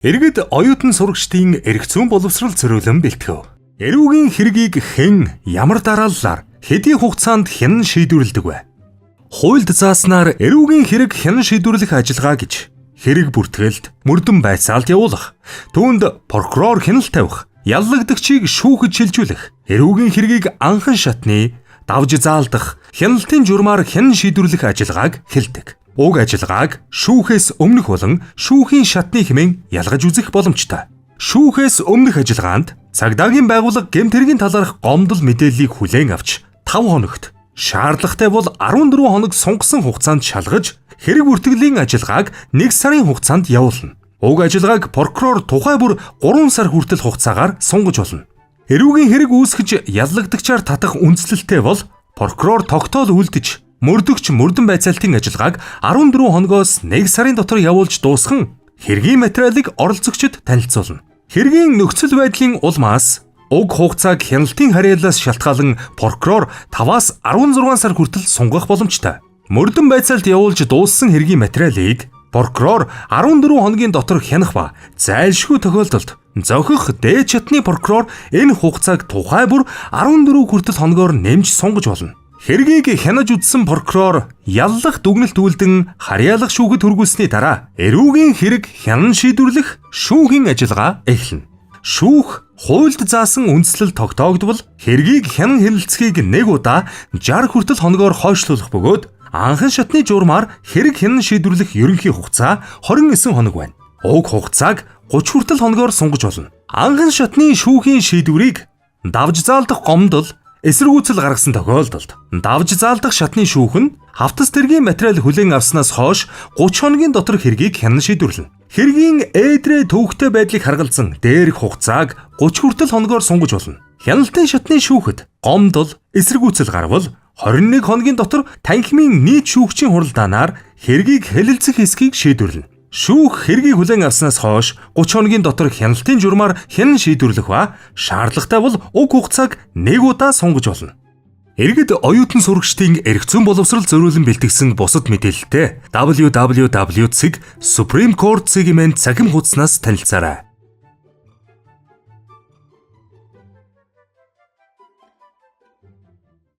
Иргэд оюутан сурагчдын эрх зүйн боловсрол зориулан бэлтгэв. Эрүүгийн хэргийг хэн ямар дарааллаар хэдий хугацаанд хянан шийдвэрлэдэг вэ? Хуульд зааснаар эрүүгийн хэрэг хянан шийдвэрлэх ажиллагаа гэж хэрэг бүртгэлд мөрдөн байцаалт явуулах, түүнд прокурор хяналт тавих, яллагдагчийг шүүхэд шилжүүлэх, эрүүгийн хэргийг анхан шатны давж заалдах, хяналтын журмаар хянан шийдвэрлэх ажиллагааг хэлдэг. Уг ажиллагааг шүүхээс өмнөх болон шүүхийн шатны хэмээн ялгаж үзэх боломжтой. Шүүхээс өмнөх ажиллагаанд цагдаагийн байгууллага гэмт хэргийн талаарх гомдол мэдээллийг хүлээн авч 5 хоногт, шаардлагатай бол 14 хоног сунгасан хугацаанд шалгаж, хэрэг бүртгэлийн ажиллагааг 1 сарын хугацаанд явуулна. Уг ажиллагааг прокурор тухай бүр 3 сар хүртэл хугацаагаар сунгаж болно. Эрүүгийн хэрэг үүсгэж яллагдагчаар татах үндслэлтэй бол прокурор тогтоол үлдэж, мөрдөгч мөрдөн байцаалтын ажиллагааг 14 хоногоос 1 сарын дотор явуулж дуусган хэргийн материалыг оролцогчид танилцуулна. Хэргийн нөхцөл байдлын улмаас уг хугацааг хяналтын харьяалаас шалтгаалan прокурор 5-аас 16 сар хүртэл сунгах боломжтой. Мөрдөн байцаалт явуулж дууссан хэргийн материалыг прокурор 14 хоногийн дотор хянах ба зайлшгүй тохиолдолд зохих дээд шатны прокурор энэ хугацааг тухай бүр 14 хүртэл хоногоор нэмж сунгаж болно. Хэргийг хянаж үзсэн прокурор яллах дүгнэлт үлдэн харьяалах шүүхэд хүргүүлсэний дараа эрүүгийн хэрэг хянан шийдвэрлэх шүүхийн ажиллагаа эхэлнэ. Шүүх хуульд заасан үндслэл тогтоогдвол хэргийг хянан хэлэлцэхийг нэг удаа 60 хүртэл хоногоор хойшлуулах бөгөөд анхан шатны журмаар хэрэг хянан шийдвэрлэх ерөнхий хугацаа 29 хоног байна. Уг хугацааг 30 хүртэл хоногоор сунгаж болно. Анхан шатны шүүхийн шийдвэрийг давж заалдах гомдол эсэргүүцэл гаргасан тохиолдолд давж заалдах шатны шүүх нь хавтас тэргийн материал хүлээн авснаас хойш 30 хоногийн дотор хэргийг хянан шийдвэрлэнэ. Хэргийн ээдрээ төвөгтэй байдлыг харгалзан дээрх хугацааг 30 хүртэл хоногоор сунгаж болно. Хяналтын шатны шүүхэд гомдол эсэргүүцэл гарвал 21 хоногийн дотор танхимын нийт шүүгчийн хуралдаанаар хэргийг хэлэлцэх эсхийг шийдвэрлэнэ. Шүүх хэргийг хүлээн авснаас хойш 30 хоногийн дотор хяналтын журмаар хянан шийдвэрлэх ба шаардлагатай бол уг хугацааг нэг удаа сунгаж болно. Иргэд оюутан сурагчдын эрх зүйн боловсрол зориулан бэлтгэсэн бусад мэдээлэлтэй www.supremecourt.cg-ийн цахим хуудаснаас танилцаарай.